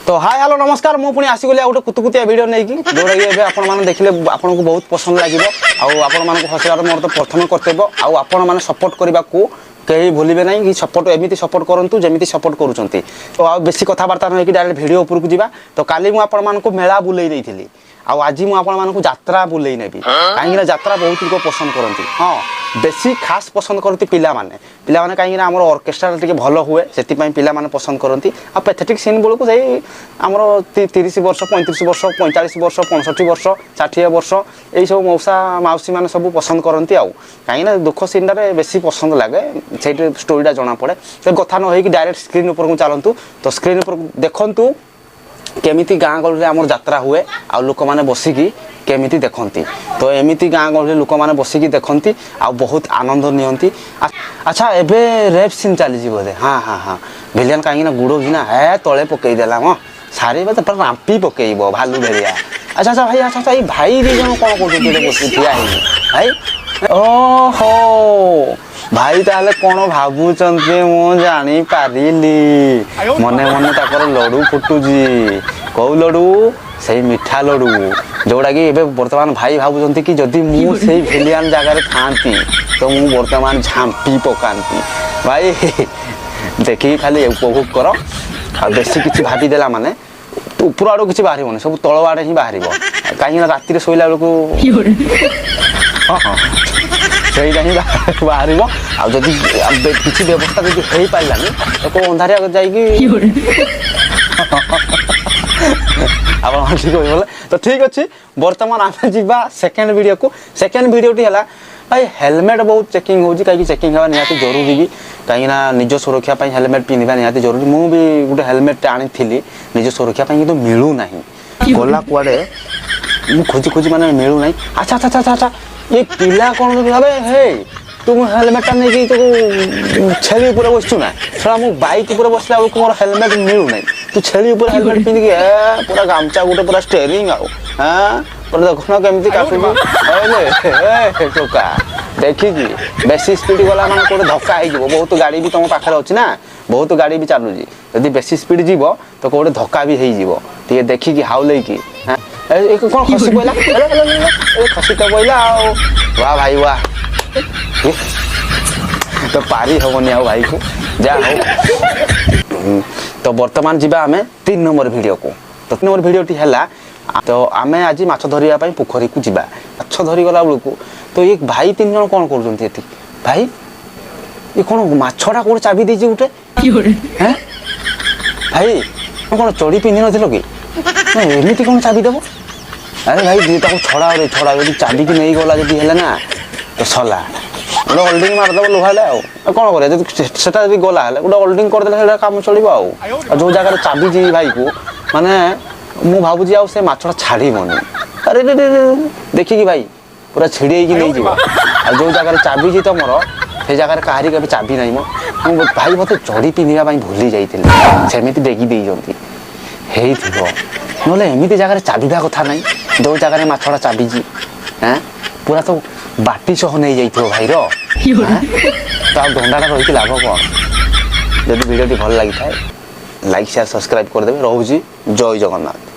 ତ high, hello, ନମସ୍କାର। ମୁଁ ପୁଣି ଆସିଗଲି ଆଉ ଗୋଟେ କୁତୁକୁତିଆ ଭିଡ଼ିଓ ନେଇକି, ଯେଉଁଟାକି ଏବେ ଆପଣମାନେ ଦେଖିଲେ ଆପଣଙ୍କୁ ବହୁତ ପସନ୍ଦ ଲାଗିବ। ଆଉ ଆପଣମାନଙ୍କୁ ହସିବାର ମୋର ତ ପ୍ରଥମ କର୍ତ୍ତବ୍ୟ। ଆଉ ଆପଣମାନେ ସପୋର୍ଟ କରିବାକୁ କେହି ଭୁଲିବେ ନାହିଁ କି ସପୋର୍ଟ ଏମିତି ସପୋର୍ଟ କରନ୍ତୁ ଯେମିତି ସପୋର୍ଟ କରୁଛନ୍ତି। ତ ଆଉ ବେଶୀ କଥାବାର୍ତ୍ତା ନ ହେଇକି ଡାଇରେକ୍ଟ ଭିଡ଼ିଓ ଉପରକୁ ଯିବା। ତ କାଲି ମୁଁ ଆପଣମାନଙ୍କୁ ମେଳା ବୁଲେଇ ଦେଇଥିଲି, ଆଉ ଆଜି ମୁଁ ଆପଣମାନଙ୍କୁ ଯାତ୍ରା ବୁଲେଇ ନେବି, କାହିଁକିନା ଯାତ୍ରା ବହୁତ ଲୋକ ପସନ୍ଦ କରନ୍ତି। ହଁ, ବେଶୀ ଖାସ୍ ପସନ୍ଦ କରନ୍ତି ପିଲାମାନେ। ପିଲାମାନେ କାହିଁକିନା ଆମର ଅର୍କେଷ୍ଟ୍ରାଟା ଟିକେ ଭଲ ହୁଏ, ସେଥିପାଇଁ ପିଲାମାନେ ପସନ୍ଦ କରନ୍ତି। ଆଉ ପେଥେଟିକ୍ ସିନ୍ ବେଳକୁ ସେଇ ଆମର 30 ବର୍ଷ, 35 ବର୍ଷ, 45 ବର୍ଷ, 65 ବର୍ଷ, 60 ବର୍ଷ, ଏଇସବୁ ମଉସା ମାଉସୀ ମାନେ ସବୁ ପସନ୍ଦ କରନ୍ତି। ଆଉ କାହିଁକିନା ଦୁଃଖ ସିନ୍ଟାରେ ବେଶୀ ପସନ୍ଦ ଲାଗେ, ସେଇଠି ଷ୍ଟୋରିଟା ଜଣାପଡ଼େ। ସେ କଥା ନ ହେଇକି ଡାଇରେକ୍ଟ ସ୍କ୍ରିନ୍ ଉପରକୁ ଚାଲନ୍ତୁ। ତ ସ୍କ୍ରିନ୍ ଉପରକୁ ଦେଖନ୍ତୁ କେମିତି ଗାଁ ଗହଳିରେ ଆମର ଯାତ୍ରା ହୁଏ ଆଉ ଲୋକମାନେ ବସିକି କେମିତି ଦେଖନ୍ତି। ତ ଏମିତି ଗାଁ ଗହଳିରେ ଲୋକମାନେ ବସିକି ଦେଖନ୍ତି ଆଉ ବହୁତ ଆନନ୍ଦ ନିଅନ୍ତି। ଆଚ୍ଛା, ଏବେ ରେପ୍ ସିନ୍ ଚାଲିଛି ବୋଧେ। ହଁ, ଭିଲିଆନ କାହିଁକି ନା ଗୁଡ଼ଉଛି ନା, ହେ ତଳେ ପକେଇ ଦେଲା ମ ସାରିବା ତ ପୁରା ରାମ୍ପି ପକେଇବ ଭାଲୁ ଭଳିଆ। ଆଚ୍ଛା ଭାଇ, ଆଚ୍ଛା, ଏଇ ଭାଇ ଦି ଜଣ କ'ଣ କରୁଛନ୍ତି ଏଠି ବସିକି ଠିଆ ହେଇକି ଭାଇ? ଓହୋ ଭାଇ, ତାହେଲେ କ'ଣ ଭାବୁଛନ୍ତି ମୁଁ ଜାଣିପାରିଲି। ମନେ ମନେ ତାଙ୍କର ଲଡୁ ଫୁଟୁଛି। କୋଉ ଲଡୁ? ସେଇ ମିଠା ଲଡୁ, ଯୋଉଟାକି ଏବେ ବର୍ତ୍ତମାନ ଭାଇ ଭାବୁଛନ୍ତି କି ଯଦି ମୁଁ ସେଇ ଭିଲିଆନ ଜାଗାରେ ଥାଆନ୍ତି ତ ମୁଁ ବର୍ତ୍ତମାନ ଝାମ୍ପି ପକାନ୍ତି। ଭାଇ, ଦେଖିକି ଖାଲି ଉପଭୋଗ କର। ଆଉ ବେଶୀ କିଛି ଭାବିଦେଲା ମାନେ ଉପର ଆଡ଼ୁ କିଛି ବାହାରିବନି, ସବୁ ତଳ ଆଡ଼େ ହିଁ ବାହାରିବ। କାହିଁକିନା ରାତିରେ ଶୋଇଲା ବେଳକୁ ହଁ, ସେଇଟା ହିଁ ବାହାରିବ। ଆଉ ଯଦି କିଛି ବ୍ୟବସ୍ଥା ଯଦି ହେଇପାରିଲାନି ତ କୋଉ ଅନ୍ଧାରିଆ ଯାଇକି ଆପଣ ଠିକ କହିଗଲେ। ତ ଠିକ ଅଛି, ବର୍ତ୍ତମାନ ଆମେ ଯିବା ସେକେଣ୍ଡ ଭିଡ଼ିଓକୁ। ସେକେଣ୍ଡ ଭିଡ଼ିଓଟି ହେଲା ଭାଇ, ହେଲମେଟ୍ ବହୁତ ଚେକିଂ ହେଉଛି। କାହିଁକି ଚେକିଂ ହେବା ନିହାତି ଜରୁରୀ ବି, କାହିଁକିନା ନିଜ ସୁରକ୍ଷା ପାଇଁ ହେଲମେଟ୍ ପିନ୍ଧିବା ନିହାତି ଜରୁରୀ। ମୁଁ ବି ଗୋଟେ ହେଲମେଟ୍ ଆଣିଥିଲି ନିଜ ସୁରକ୍ଷା ପାଇଁ, କିନ୍ତୁ ମିଳୁନାହିଁ। ଗଲା କୁଆଡ଼େ, ମୁଁ ଖୋଜି ଖୋଜି ମାନେ ମିଳୁନାହିଁ। ଆଚ୍ଛା, ଏ ପିଲା କ'ଣ ଭାବେ? ହେ, ତୁ ମୋ ହେଲମେଟଟା ନେଇକି ତୁ ଛେଳି ଉପରେ ବସିଛୁ ନା? ଶଳା, ମୁଁ ବାଇକ୍ ଉପରେ ବସିଲା ବେଳକୁ ମୋର ହେଲମେଟ୍ ମିଳୁନାହିଁ, ତୁ ଛେଳି ଉପରେ ହେଲମେଟ୍ ପିନ୍ଧିକି ଏ ପୁରା ଗାମୁଛା ଗୋଟେ ପୁରା ଷ୍ଟେରିଂ ଆଉ ହଁ ପୁରା ଦେଖୁନ କେମିତି କାଟୁଛୁ। ହେଲେ ଏ ଟୋକା, ଦେଖିକି ବେଶୀ ସ୍ପିଡ୍ ଗଲା ମାନେ କୋଉଠି ଧକ୍କା ହେଇଯିବ। ବହୁତ ଗାଡ଼ି ବି ତମ ପାଖରେ ଅଛି ନା, ବହୁତ ଗାଡ଼ି ବି ଚାଲୁଛି। ଯଦି ବେଶୀ ସ୍ପିଡ୍ ଯିବ ତ କୋଉଠି ଧକ୍କା ବି ହେଇଯିବ। ଟିକେ ଦେଖିକି ହାଉଲେଇକି। ଏ କ'ଣ ଖସି ପଇଲା? ହେଲେ, ହେଲେ, ହେଲେ, ଏ ଖସି ତ ପଇଲା ଆଉ। ବା ଭାଇ ବା, ଏ, ତ ପାରି ହବନି ଆଉ ଭାଇକୁ। ଯାହା ହଉ, ତ ବର୍ତ୍ତମାନ ଯିବା ଆମେ 3 ନମ୍ବର ଭିଡ଼ିଓକୁ। ତ 3 ନମ୍ବର ଭିଡ଼ିଓଟି ହେଲା, ତ ଆମେ ଆଜି ମାଛ ଧରିବା ପାଇଁ ପୋଖରୀକୁ ଯିବା। ମାଛ ଧରିଗଲା ବେଳକୁ ତ ଏ ଭାଇ ତିନି ଜଣ କ'ଣ କରୁଛନ୍ତି ଏଠି? ଭାଇ, ଏ କ'ଣ ମାଛଟା କୋଉଠି ଚାବି ଦେଇଛି ଗୋଟେ? ହେଁ ଭାଇ, କ'ଣ ଚଡ଼ି ପିନ୍ଧି ନଥିଲ କି ନା ଏମିତି କ'ଣ ଚାବି ଦେବ? ଆରେ ଭାଇ, ତାକୁ ଛଡ଼ାଅ ରେ, ଛଡ଼ାଅ। ଯଦି ଚାବିକି ନେଇଗଲା ଯଦି ହେଲେ ନା ତ ସଲା। ଗୋଟେ ହୋଲ୍ଡିଂ ମାରିଦେବ ଲୁହା ହେଲେ। ଆଉ କ'ଣ କରିବା? ଯଦି ସେଟା ଯଦି ଗଲା ହେଲେ ଗୋଟେ ହୋଲ୍ଡିଂ କରିଦେଲେ ସେଇଟା କାମ ଚଳିବ। ଆଉ ଯୋଉ ଜାଗାରେ ଚାବିଛି ଭାଇକୁ, ମାନେ ମୁଁ ଭାବୁଛି ଆଉ ସେ ମାଛଟା ଛାଡ଼ିବନି। ଆରେ ରେ ରେ ରେ, ଦେଖିକି ଭାଇ, ପୁରା ଛିଡ଼େଇକି ନେଇଯିବ। ଆଉ ଯୋଉ ଜାଗାରେ ଚାବିଛି ତମର, ସେ ଜାଗାରେ କାହାରି କେବେ ଚାବି ନାହିଁ ମ। ମୁଁ ଭାଇ ମୋତେ ଚଡ଼ି ପିନ୍ଧିବା ପାଇଁ ଭୁଲି ଯାଇଥିଲି, ସେମିତି ଡେଗି ଦେଇଛନ୍ତି ହେଇଥିବ। ନହେଲେ ଏମିତି ଜାଗାରେ ଚାବିବା କଥା ନାହିଁ ଯୋଉ ଜାଗାରେ ମାଛଟା ଚାବିଛି। ହେଁ, ପୁରା ତ ବାଟି ସହ ନେଇଯାଇଥିବ ଭାଇର। ହେଁ? ତ ଆଉ ଦଣ୍ଡାଟା ରହିକି ଲାଭ କ'ଣ? ଯଦି ଭିଡ଼ିଓଟି ଭଲ ଲାଗିଥାଏ, ଲାଇକ୍, ସେୟାର, ସବସ୍କ୍ରାଇବ୍ କରିଦେବେ। ରହୁଛି, ଜୟ ଜଗନ୍ନାଥ।